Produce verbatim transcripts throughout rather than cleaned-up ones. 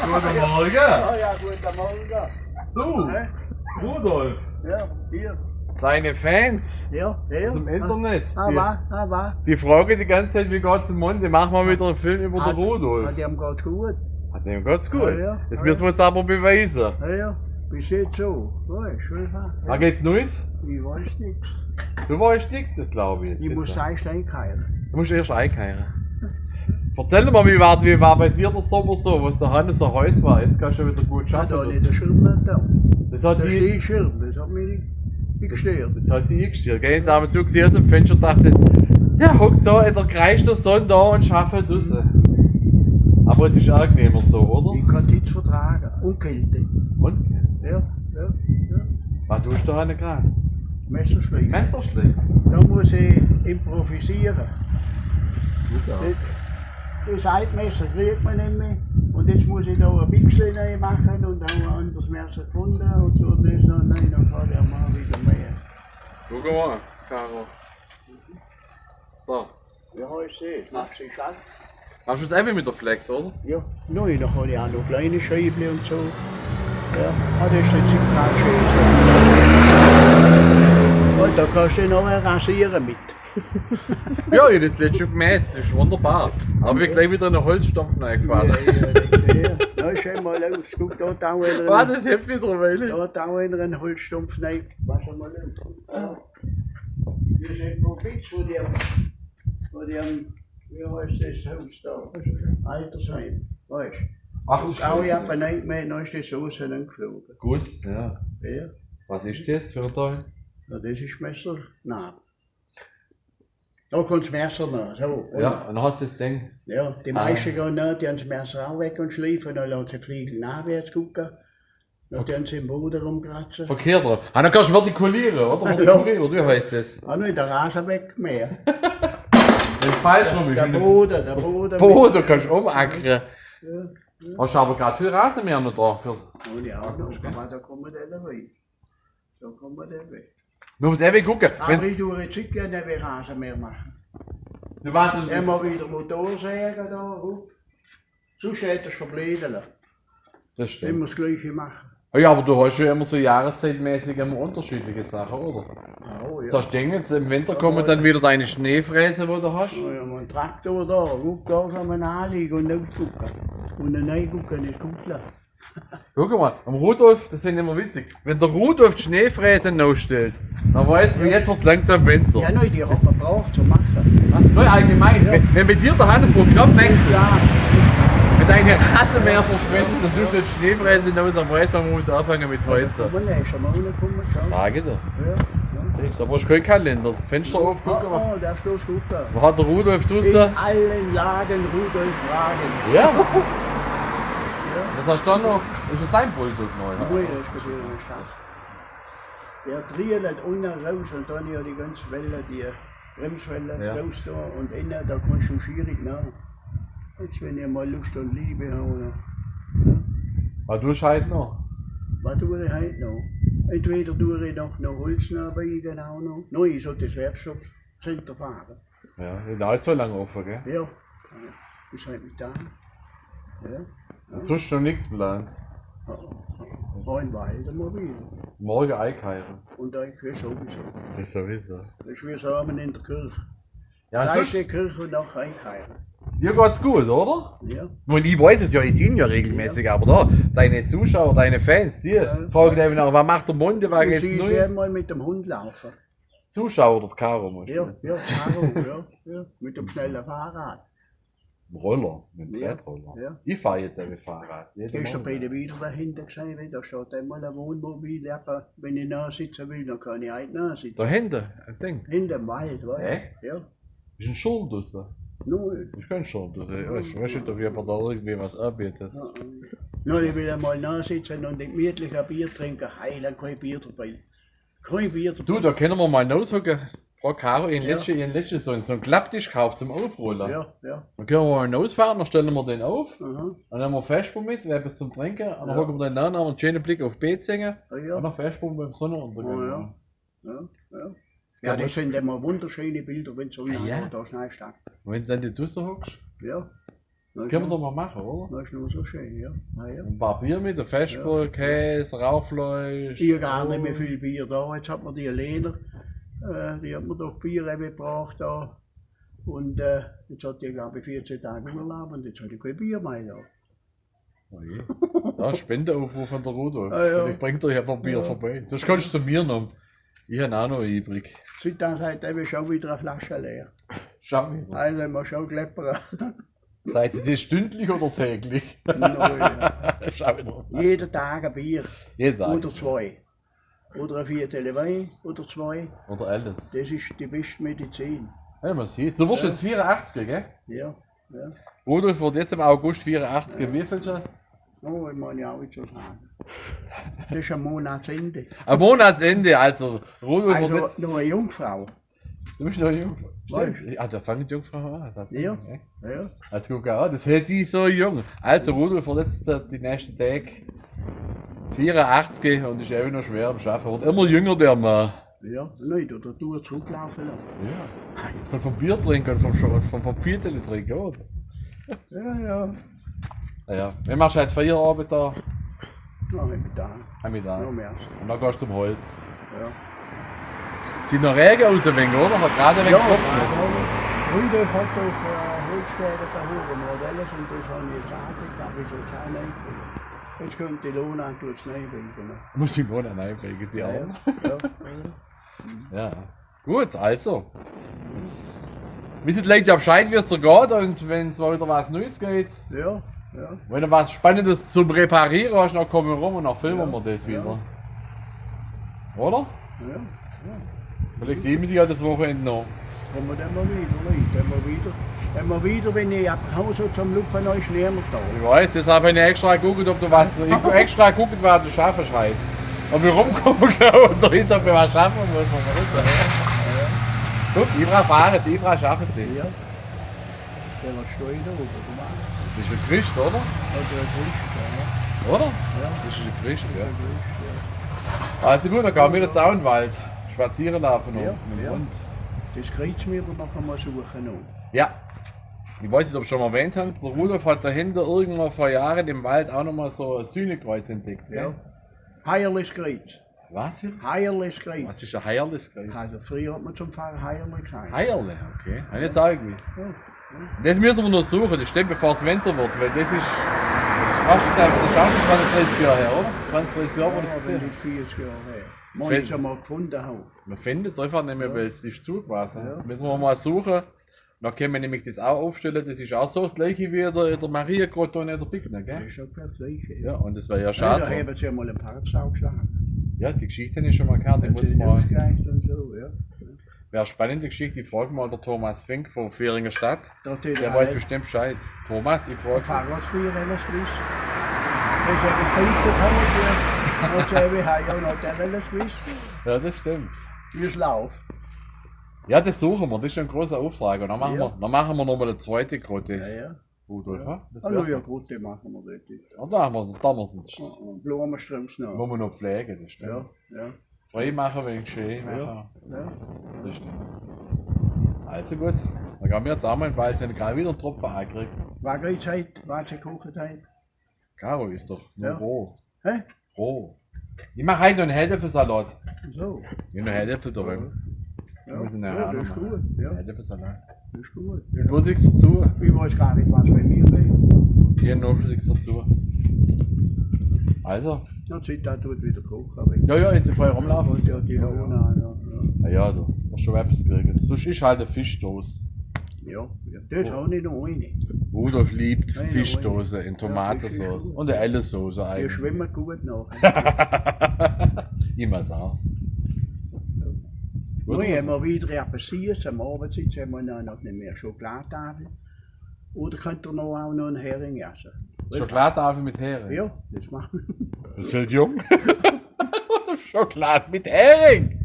Guten Morgen. Ja, ja, guten Morgen. Du, hä? Rudolf. Ja, hier. Deine Fans aus dem Internet, die, die fragen die ganze Zeit, wie geht's dem Mann? Die machen mal wieder einen Film über den Rudolf. Hat ihm geht's gut. Hat ihm geht's gut. Ja, ja. Das müssen wir jetzt aber beweisen. Ja, ja. Bis jetzt so. Ja, ist schon fein. Was gibt's Neues? Ich weiß nichts. Du weißt nichts, das glaube ich jetzt nicht. Ich muss erst einkehren. Du musst erst einkehren. Erzähl mal, wie war, wie war bei dir der Sommer so, wo es daheim so heiß war? Jetzt kannst du wieder gut schaffen. Ja, da hat der Schirm nicht da. Das hat der Schirm, das hat mich nicht gestört. Das hat dich nicht gestört, gell? Jetzt haben wir zugesehen aus dem Fenster und dachte, der hockt da in der kreischten Sonne da und schafft draußen. Aber es ist angenehmer so, oder? Ich kann die Hitze vertragen. Und Kälte. Und? Ja, ja, ja. Was tust du da gerade? Messer schleifen. Messer schleifen? Da muss ich improvisieren. Super. Das, das alte Messer kriegt man nicht mehr. Und jetzt muss ich da ein Büchse reinmachen und dann ein anderes Messer gefunden. Und so, das ist noch, nein, dann kann der Mann wieder mehr. Schau mal, Caro. So. Ja, ich sehe, es macht sich scharf. Hast du jetzt eben mit der Flex, oder? Ja, nein, da habe ich auch noch kleine Scheiben und so. Ja, ah, das ist jetzt gerade schön. Und da kannst du noch rasieren mit. Ja, ich habe das letzte schon gemäht, das ist wunderbar. Aber mir gleich wieder ein Holzstumpf reingefahren. Ja, ja, ich sehe. Na, schau mal aus, guck, da dauernd ein, ah, das hilft mittlerweile. Da dauernd ein Holzstumpf rein. Was haben wir denn? Ja. Wir sind vom Witz von dem, von dem, wie heißt das Haus da? Altersheim, weißt du? Ach, du Scheiße. Auch ja, bei Night Man, da ist das Haus herangeflogen. Guss, ja. Ja. Was ist das für ein Teil? Ja, das ist Messer. Nein. Da kommt das Messer nach, so. Und ja, und dann hast du das Ding. Ja, die meisten gehen nach, die haben das Messer auch weg und schleifen, dann lassen sie die Fliegel nachwärts gucken. Dann tun sie im Boden rumkratzen. Verkehrt rum. Ah, dann kannst du vertikulieren, oder? Ja. Vertikulieren, oder wie heißt das? Ah, nein, der Rasen weg mehr. Wenn es falsch rum ist, der Boden, der Boden. Boden kannst du umackern. Ja, ja. Hast du aber gerade viel Rasenmäher noch da? Für, oh ja, noch, aber da kommen wir dann rein. Da kommen wir dann rein. Man muss ewig gucken. Aber wenn ich tue jetzt nicht gerne Rasenmäher machen. Du wartest. Immer wieder Motorsäge da, rup. Sonst hättest du verbläden lassen. Das stimmt. Immer das Gleiche machen. Ja, aber du hast ja immer so jahreszeitmäßig immer unterschiedliche Sachen, oder? Ja, oh ja. Sagst du, jetzt im Winter kommen dann wieder deine Schneefräse, wo du hast? Ja, mein Traktor da, guck, da kann man anlegen und aufgucken. Und dann reingucken, nicht gut lassen. Schau mal, am Rudolf, das finde ich immer witzig. Wenn der Rudolf die Schneefräse hinausstellt, dann weißt du, jetzt wird es langsam Winter. Ja, nein, die haben wir gebraucht zum Machen. Ja? Nein, allgemein, ja, wenn, wenn bei dir daheim das Programm wechselt, ja, mit deiner Rasenmäherverschwendung, dann tust du nicht die Schneefräse hinaus, dann weißt du, man muss anfangen mit Heizen. Ja, da kann man ja schon mal reinkommen, schau. Sag ich dir. Ja, ja. Da brauchst du keinen Kalender. Fenster auf, guck mal. Oh, oh, da ist los, guck da. Wo hat der Rudolf draußen? In allen Lagen Rudolf fragen. Ja. Ja. Was hast du da noch? Ist das dein Bulldog neu? Nein, das ist für die Sache. Der triert unten raus und dann ja die ganze Welle, die Bremswelle, ja, raus da und innen, da kannst du schwierig nach. Jetzt, wenn ich mal Lust und Liebe habe, oder? Ja. Was tust du heute noch? Was tue ich heute noch? Entweder tue ich noch, noch Holz nachbiegen auch noch. Nein, ich sollte das Werkstoffcenter fahren. Ja, ist halt so lange offen, gell? Ja. Ja. Ist halt mit da. Ja. Ja. Sonst schon nichts geplant? Ja. Morgen war ich mobil. Morgen einkaufen. Und einkaufen sowieso. Das sowieso. Das ist wie Samen in der Kirche. Ja, sonst Kirche und nach einkaufen. Dir geht es gut, oder? Ja. Und ich weiß es ja, ich sehe ihn ja regelmäßig, ja, aber da, deine Zuschauer, deine Fans, die, ja, fragen eben auch, was macht der Monde, was geht es Neues? Ich sehe sie einmal mit dem Hund laufen. Zuschauer oder Caro, musst du jetzt. Ja, ja, Caro, ja, ja. Mit dem schnellen Fahrrad. Roller, mit dem Tretroller. Ja, ja. Ich fahre jetzt ein Fahrrad. Jeden Morgen. Gestern bin ich wieder dahinter gesehen, weil da steht einmal ein Wohnmobil, aber wenn ich nachsitzen will, dann kann ich halt nachsitzen. Da hinten, ein Ding. Hinten im Wald, weißt du? Echt? Ja. Ist ein Schirm draußen? Nein. Ist kein Schirm draußen. Ich weiß, weiß nicht, ob jemand da irgendwie was anbietet. Ja, ja. Nein, ich will einmal nachsitzen und ein gemütliches Bier trinken. Heil, dann kein Bier dabei. Kein Bier dabei. Du, da können wir mal nachschauen. Frau Caro, ich habe letztens, ich habe letztens so einen, so einen Klapptisch gekauft zum Aufrollen. Ja, ja. Dann können wir mal rausfahren, dann stellen wir den auf. Aha. Dann haben wir Vesper mit, wir haben etwas zum Trinken. Und dann hocken wir den da, dann haben wir einen schönen Blick auf Bezingen. Ja, ja. Und dann Vesper beim Sonnenuntergang. Oh, ja. Ja, ja. Ja, das sind immer wunderschöne Bilder, wenn so, ah, ja, da schnell steht. Wenn du dann draußen hockst. Ja. Das kenne mer doch mol mache, oder? Das is noch so schön, ja. Na ja. E paar Bier mit, de Vesper, Käs, Rauchfleisch. Ich hab gar nimmi viel Bier da. Jetzt hat mer die Lena, äh, die hat mer doch Bier mitgebracht da. Und, äh, jetzt hat die, glaub ich, vierzehn Tage Urlaub und jetzt hat die kein Bier mehr da. Oh je. Da, Spendenaufruf an de Rudolf. Ja, ja. Vielleicht bringt er ja e paar Bier vorbei. Sonst kannst du zu mir noch. Ich hab auch noch übrig. Seit dann, seit dem ist schon wieder eine Flasche leer. Schau wieder. Also, wenn mer schon kleppere. Seid ihr das stündlich oder täglich? Na ja. Schau wieder. Jeden Tag ein Bier. Jeden Tag. Oder zwei. Oder ein Viertel Wein oder zwei. Oder alles. Das ist die beste Medizin. Ja, man sieht. Du wirst jetzt vierundachtzig, gell? Ja, ja. Rudolf wird jetzt im August vierundachtzig. Ja. Wie viel schon? Oh, ich meine, ja, ich soll sagen. Das ist am Monatsende. Am Monatsende, also Rudolf wird jetzt noch eine Jungfrau. Du bist noch eine Jungfrau. Stimmt. Ah, da fangen die Jungfrauen an. Ja. Echt? Ja. Also guck an, das hält die so jung. Also Rudolf wird jetzt, äh, die nächsten Tage vierundachtzig und ist immer noch schwer am Schaffen. Wird immer jünger, der Mann. Ja, nein, da, da tut er zurücklaufen lassen. Ja. Jetzt kommt vom Bier trinken und vom, vom, vom Viertel trinken, oder? Ja, ja. Ja, ja. Wann machst du heute Feierabend da? Noch Nachmittag. Nachmittag. Noch mehr. Und dann gehst du zum Holz. Ja. Sieht noch Regen aus ein wenig, oder? Hat gerade ein wenig Tropfen. Ja, ja. Rudolf hat doch, äh, Holz gehabt, da hoch, und hat alles, und das haben wir jetzt auch, da hab ich jetzt auch reingekommen. Jetzt kommt die Lona und tut's reinbringen, ne? Muss die Lona reinbringen, die Arme. Ja, ja. Ja. Gut, also. Jetzt wissen die Leute ja Bescheid, wie es dir geht und wenn's mal wieder was Neues gibt. Ja, ja. Wenn du was Spannendes zum Reparieren hast, dann komm herum und dann filmen wir das wieder. Ja. Oder? Ja, ja. Vielleicht sehen wir sie ja das Wochenende noch. Kommen wir dann mal wieder, Leute. Dann mal wieder, dann mal wieder, wenn ich ab Hause zum Lupfen euch näher da. Ich weiß, deshalb habe ich extra geguckt, ob du was, ich extra geguckt, was du schaffen schreibst. Ob wir rumkommen können oder nicht, ob wir was schaffen müssen. Guck, Ibra fahren sie, Ibra schaffen sie. Ja. Der war schon wieder rüber, guck mal. Das ist ein Christ, oder? Ja, der Christ, ja. Oder? Ja. Das ist ein Christ, ja. Das ist ein Christ, ja. Also gut, dann gehen wir jetzt auch in den Wald spazieren laufen und mit dem Hund. Das Kreuz müssen wir noch einmal suchen, noch. Ja. Ich weiß nicht, ob ich schon mal erwähnt habe, der Rudolf hat da hinten irgendwann vor Jahren im Wald auch noch mal so ein Sühnekreuz entdeckt, gell? Ja. Heierlichs Kreuz. Was für? Heierlichs Kreuz. Was ist ein Heierlichs Kreuz? Also früher hat man zum Pfarrer Heierle gesagt. Heierle, okay. Und jetzt sag ich mir. Ja, ja. Das müssen wir noch suchen, das stimmt, bevor es Winter wird, weil das ist, das ist fast, das ist auch schon zwanzig, dreissig Jahre her, oder? Zwanzig, dreissig Jahre, wo wir das gesehen haben. Ja, wenn nicht vierzig Jahre her. Man es schon mal gefunden haben. Man findet es einfach nicht mehr, weil es ist zugewachsen. Ja. Das müssen wir mal suchen. Dann können wir nämlich das auch aufstellen. Das ist auch so das Gleiche wie der, der Mariengrotto in der Picknick, gell? Das ist schon das Gleiche, ja. Ja, und das wäre ja schade. Ja, da haben sie ja mal einen Parkstau geschlagen. Ja, die Geschichte habe ich schon mal gehört. Die muss man ausgereicht und so, ja. Wäre eine spannende Geschichte. Ich frage mal den Thomas Fink von Fehringer Stadt. Der weiß bestimmt Bescheid. Thomas, ich frage dich. Fahrradfahrer, wenn er es gewusst. Wenn sie berichtet haben, ja. Und sie haben ja noch der, wenn er es gewusst. Ja, das stimmt. Wie es läuft. Ja, das suchen wir. Das ist schon ein großer Auftrag. Und dann machen wir, dann machen wir nochmal eine zweite Grotte. Ja, ja. Rudolf, ha? Das wär's. Ah, ja, Grotte machen wir dort. Ja, da haben wir, da haben wir es nicht. Ja, ja. Blumenstrauß noch. Wo wir noch pflegen, das stimmt. Ja, ja. Frei machen, wenn schön machen. Ja, ja. Das stimmt. Also gut, dann gehen wir jetzt einmal, weil sie haben gerade wieder einen Tropfen angekriegt. Was gibt's heute? Was gibt's heute? Caro ist doch nur roh. Hä? Roh. Ich mach heute noch einen Herdäpfelsalat. So. Ich hab noch Herdäpfel daheim. Ja. Ja, das ist gut, ja. Herdäpfelsalat. Das ist gut. Und was liegst du zu? Ich weiß gar nicht, was bei mir liegt. Hier noch liegst du zu. Also? Na, Zita tut wieder kochen, aber ja, ja, jetzt voll rumlaufen. Ja, die Lona, ja, ja. Ah ja, du hast schon etwas gekriegt. Sonst ist halt eine Fischdose. Ja, ja, das auch nicht ohne. Rudolf liebt Fischdose in Tomatensauce. Ja, das ist gut. Und eine Ellessauce eigentlich. Die schwimmen gut nach. Immer so. Ja. Gut. Nun, wenn wir wieder etwas essen, am Abend sitzen wir noch, noch nicht mehr Schokoladentafel. Oder könnt ihr noch auch noch einen Hering essen? Schokoladentafel mit Hering? Ja, das machen wir. Das ist halt jung. Schokolade mit Hering.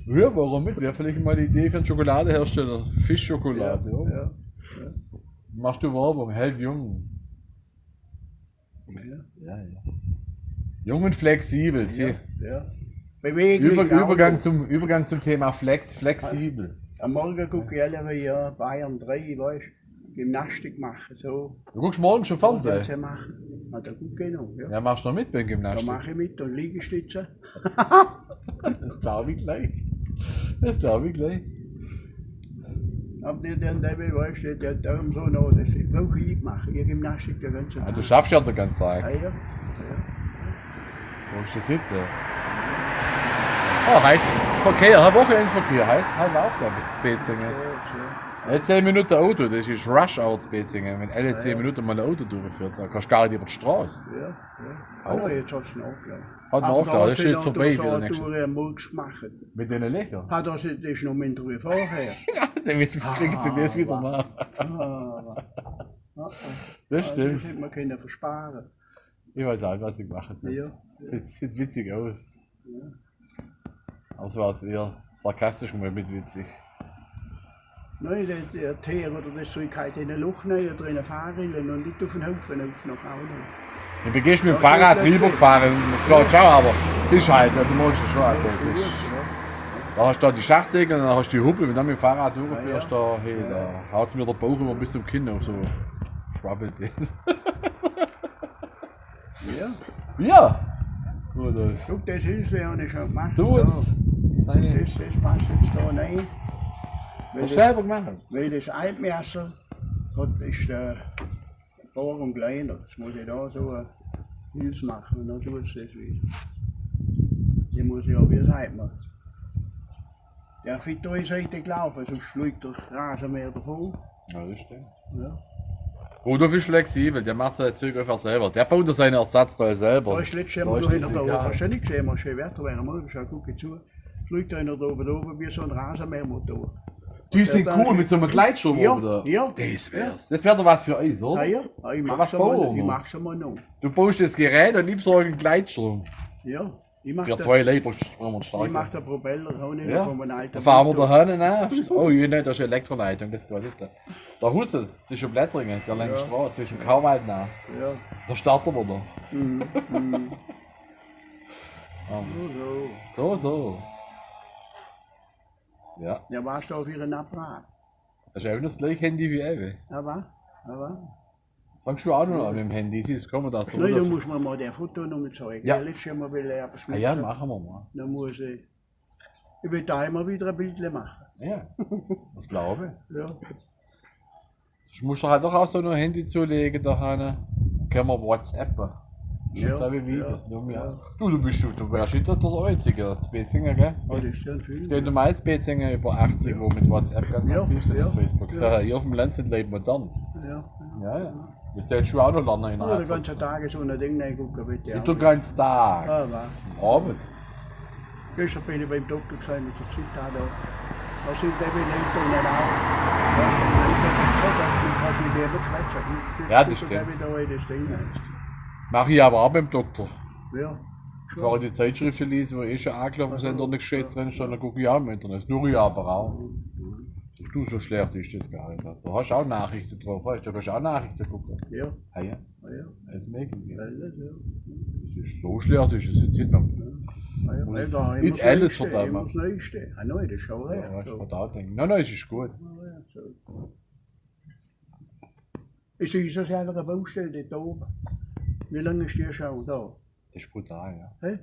Ja, warum nicht? Wäre vielleicht mal eine Idee für einen Schokoladenhersteller. Fischschokolade, ja, ja. Machst du Werbung? Hält jung. Ja. Ja, ja. Jung und flexibel, sieh. Ja, ja. Beweglich. Übergang zum, Übergang zum Thema Flex, flexibel. Am Morgen gucke ich alle, ja, Bayern drei, weißt du. Gymnastik mache, so. Du guckst morgen schon Fernsehen? Fernsehen mache. Na, da gucke ich noch, ja. Ja, machst du noch mit beim Gymnastik? Da mache ich mit und Liegestütze. Das glaube ich gleich. Das glaube ich gleich. Aber der, der, der, weisst du, der, der, so noch, das brauche ich nicht machen. Ich Gymnastik den ganzen Tag. Ja, du schaffst ja den ganzen Tag. Ja, ja. Ja. Wo ist das heute? Oh, heute ist Verkehr, heute Wochenendverkehr. Heute, heute läuft ja bis Bezingen. Ja, ja. Jetzt zehn Minuten Auto, das ist Rush Hour zu Bezingen. Wenn alle zehn Minuten mal ein Auto durchfährt, da kannst du gar nicht über die Straße. Ja, ja. Hallo, jetzt hat es noch, glaube ich. Hat noch, da ist jetzt vorbei wieder. Durch, äh, Murks gemacht. Mit den Löchern? Ah, das ist, das ist noch mit dem vorher. Ja, dann müssen wir, kriegen sie das wieder nach. Ah, ah, ah. Das stimmt. Das hätte man können versparen. Ich weiß auch, was ich gemacht habe. Ja, ja. Sieht, sieht witzig aus. Ja. Aber es war jetzt eher sarkastisch und mit witzig. Nein, der, der Teer oder das Zeug halt in ein Loch rein oder in eine Fahrrinne und nicht auf den Haufen auf nach Aulung. Ich bin gestern mit dem Fahrrad drüber gefahren, das geht schon, aber es ist halt, ja, du musst es schon, also es ist, da hast du da die Schachtegel und dann hast du die Hupe, wenn du dann mit dem Fahrrad durchfährst, da, hey, da haut es mir der Bauch immer bis zum Kinn auf, so schwabbelt das. Ja. Ja. Gut, das. Schau, das Hilfswehr habe ich schon gemacht. Du, da. Das, das passt jetzt da rein. Hast du selber gemacht? Weil das Altmesser hat, ist, äh, Bohrung kleiner. Jetzt muss ich da so ein Hilfs machen und dann tut es das wieder. Die muss ich aber, wie sagt man, der Fitto ist heute gelaufen, sonst fliegt der Rasenmäher davon. Ja, das stimmt. Ja. Rudolf ist flexibel, der macht sein Zeug einfach selber. Der baut seinen Ersatzteil selber. Da ist letztes Mal noch einer da oben. Da ist das egal. Hast du nicht gesehen, mal schön Wetter, wenn er morgen schaut, gucke ich zu. Fliegt einer da oben, da oben wie so ein Rasenmähermotor. Die sind cool, mit so einem Gleitschirm oben da. Ja, ja. Das wäre es. Das wäre doch was für uns, oder? Ja, ja. Ja, ich mache es einmal noch. Du baust das Gerät und ich besorge einen Gleitschirm. Ja. Für zwei Leute brauchst du einen starken. Ich mache den Propeller, habe ich noch von meinem alten Auto. Ja. Dann fahren wir da hin, ne? Oh, ja, nein, das ist Elektroleitung, das geht nicht. Der Hussel, zwischen Blättringen, der lange Straße, zwischen Kauwald nach. Ja. Da starten wir noch. Mhm, mhm. So, so. So, so. Ja. Ja, warst du auf ihren Apparat? Das ist eben das gleiche Handy wie Ewe. Aber, aber. Fangst du auch noch an mit dem Handy? Siehst du, komm, das so. Nein, da muss man mal der Foto noch mit zeigen. Ja. Ja, letztes Mal will er etwas mit. Ah ja, machen wir mal. Da muss ich, ich will da immer wieder ein Bildle machen. Ja, das glaube ich. Ja. Du musst doch halt doch auch so ein Handy zulegen, da, Hanne. Können wir WhatsAppen. Ja, ja, ja. Du, du bist schon, du wärst nicht der Einzige, der Bezinger, gell? Oh, das ist ja viel. Es gibt normal Bezinger über achtzig, wo mit WhatsApp ganz aktiv sind auf Facebook. Ja, ja. Ja, hier auf dem Land sind Leute modern. Ja, ja. Ja, ja. Das tätest du auch noch lernen in der Zeit. Ja, den ganzen Tag so ein Ding reingucken, bitte. Nicht den ganzen Tag. Ah, was? Abend. Gestern bin ich beim Doktor gewesen, mit der Zitta da. Da sind die Leute drinnen auch. Da sind Leute, da kannst du mit denen schwätzen. Ja, das stimmt. Gucken, wie da das Ding ist. Mache ich aber auch beim Doktor. Ja. Bevor ich die Zeitschriften lese, wo eh schon angelaufen sind, da nichts Gescheites drin steht, dann gucke ich auch im Internet. Das tue ich aber auch. Du, so schlecht ist das gar nicht. Da hast du auch Nachrichten drauf, weißt du, da kannst du auch Nachrichten gucken. Ja. Ah, ja. Ah, ja. Jetzt merke ich. Ja, ja, ja. Das ist so schlecht, ist es jetzt nicht mehr. Ja. Ah, ja. Muss alles verdammen. Ich muss neu stehen. Ich muss neu stehen. Ah, neu, das ist schon recht. Ja, so. Kannst du da denken. Nein, nein, es ist gut. Ah, ja, so. Es ist so selber eine Baustelle dort oben. Wie lange ist die schon da? Das ist brutal, ja. Hä?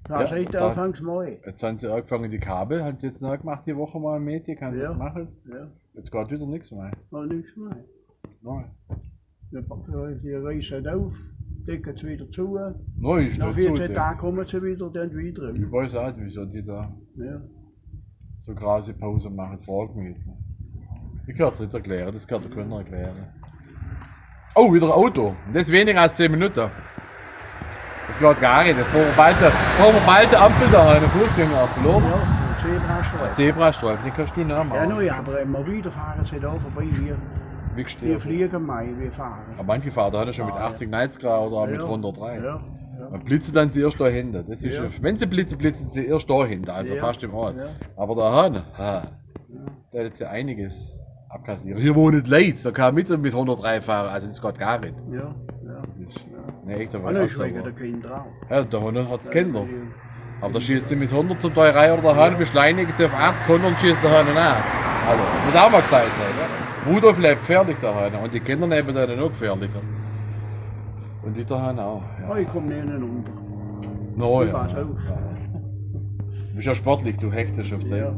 Ja, seit Anfang Mai. Jetzt haben sie angefangen, die Kabel, haben sie jetzt neu gemacht, die Woche mal mit, die kannst du jetzt machen. Ja. Jetzt geht wieder nichts mehr. Gar nichts mehr. Nein. Die, die reißen auf, decken es wieder zu. Nein, ist nicht zu. Nach vierzehn Tagen kommen sie wieder, dann wieder. Ich weiß auch nicht, wieso die da so große Pause machen, frage mich jetzt nicht. Ich kann es nicht erklären, das kann dir keiner erklären. Oh, wieder ein Auto. Das ist weniger als zehn Minuten. Das geht gar nicht. Das brauchen wir bald, brauchen wir bald eine Ampel da, eine Fußgängerampel, oder? Ja, ein Zebrastreifen. Ein Zebrastreifen, den kannst du nicht machen. Ja, na ja, aber immer wieder fahren sie da vorbei hier. Wie gestört. Wir fliegen mal, wir fahren. Aber manche fahren da schon mit achtzig, neunzig oder auch mit hundertdrei. Ja, ja. Dann blitzen dann sie erst da hinten. Das ist ja, wenn sie blitzen, blitzen sie erst da hinten, also fast im Ort. Ja. Aber da hinten, ha. Da hat jetzt ja einiges abkassiert. Hier wohnen Leute, da kann man mit, mit hundertdrei fahren, also das geht gar nicht. Ja, ja. Das ist eine echte Aussage. Ah, nein, ist wegen der Kinder auch. Ja, da hinten hat es Kinder. Ja, ja. Aber da schießt sie mit hundert zum Teil rein oder dahin, beschleunigen sie auf achtzig, hundert und schießt dahin nach. Also, muss auch mal gesagt sein, ja? Rudolf lebt gefährlich daheim und die Kinder leben da auch gefährlich. Und die daheim auch. Ja. Oh, ich komme nicht runter. No, ja. Du bist ja sportlich, du hechtest auf Zeit. Ja.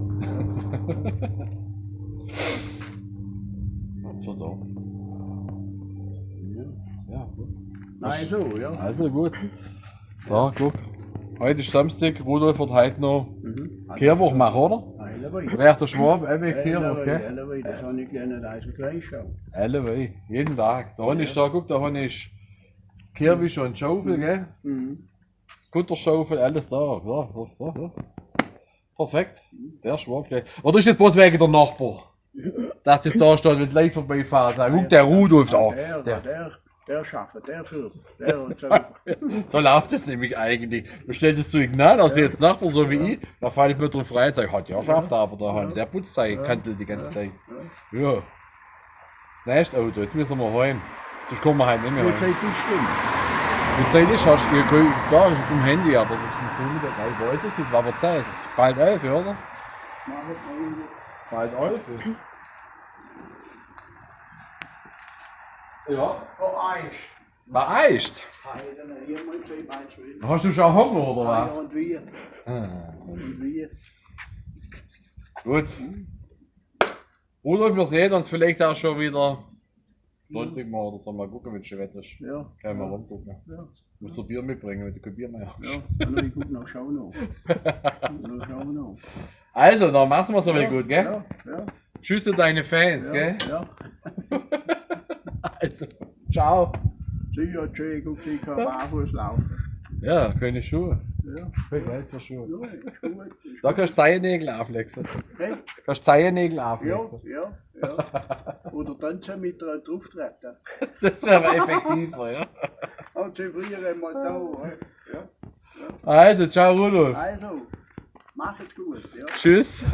So, so. Ja, gut. Also, ja. Also gut. So, guck. Heute ist Samstag, Rudolf wird heute noch Kehrwoche machen, oder? Alleweil. Wer der Schwab, alleweil Kehrwoche, gell? Alleweil, alleweil, das habe ich gelernt, als ich klein war. Alleweil, jeden Tag. Da habe ich da, guck, da habe ich Kehrwischer und Schaufel, gell? Kutterschaufel, alles da. Ja, ja, ja, ja. Perfekt. Der Schwab gleich. Oder ist das bloß wegen der Nachbar? Dass das da steht, wenn die Leute vorbeifahren, sagen, guck, der Rudolf da. Der, der, der schafft, der führt, der und so. So läuft es nämlich eigentlich. Du stellst dich hin, dass jetzt Nachbar so wie ich, da falle ich mir drauf rein und sage, hat ja schafft, aber da hat der putzt seine Kantel die ganze Zeit. Ja. Das nächste Auto, jetzt müssen wir heim. Sonst kommen wir heim nicht mehr heim. Wie Zeit ist denn? Wie Zeit ist, hast du, ihr könnt, da ist es am Handy, aber das ist ein Vormittag, ich weiß es nicht, aber Zeit, es ist bald elf, oder? Machen wir bald elf. Ja. Oh, Eis. War echt? Alter, na, hier mal zwei, mal zwei. Hast du schon Hunger, oder was? Ja, und wir. Ah. Und wir. Gut. Rudolf, wir sehen uns vielleicht auch schon wieder Sonntag mal oder so. Mal gucken, wenn es schön Wetter ist. Ja. Können wir rumgucken. Ja. Musst du Bier mitbringen, wenn du kein Bier mehr hast. Ja, und ich gucke nach Schau noch. Guck nach Schau noch. Also, dann machen wir es aber gut, gell? Ja, ja. Tschüss an deine Fans, gell? Ja. Also, ciao. Sieh ja, Jay, guck, sie kann barfuß laufen. Ja, keine Schuhe. Ja. Keine Schuhe. Ja, ist gut, ist gut. Da kannst du Zehennägel auflegen. Hey? Kannst du Zehennägel auflegen. Ja, ja, ja. Oder dann so mit der drauftreten. Das wäre aber effektiver, ja. Und sie frieren einmal da, ja. Also, ciao, Rudolf. Also, mach es gut, ja. Tschüss.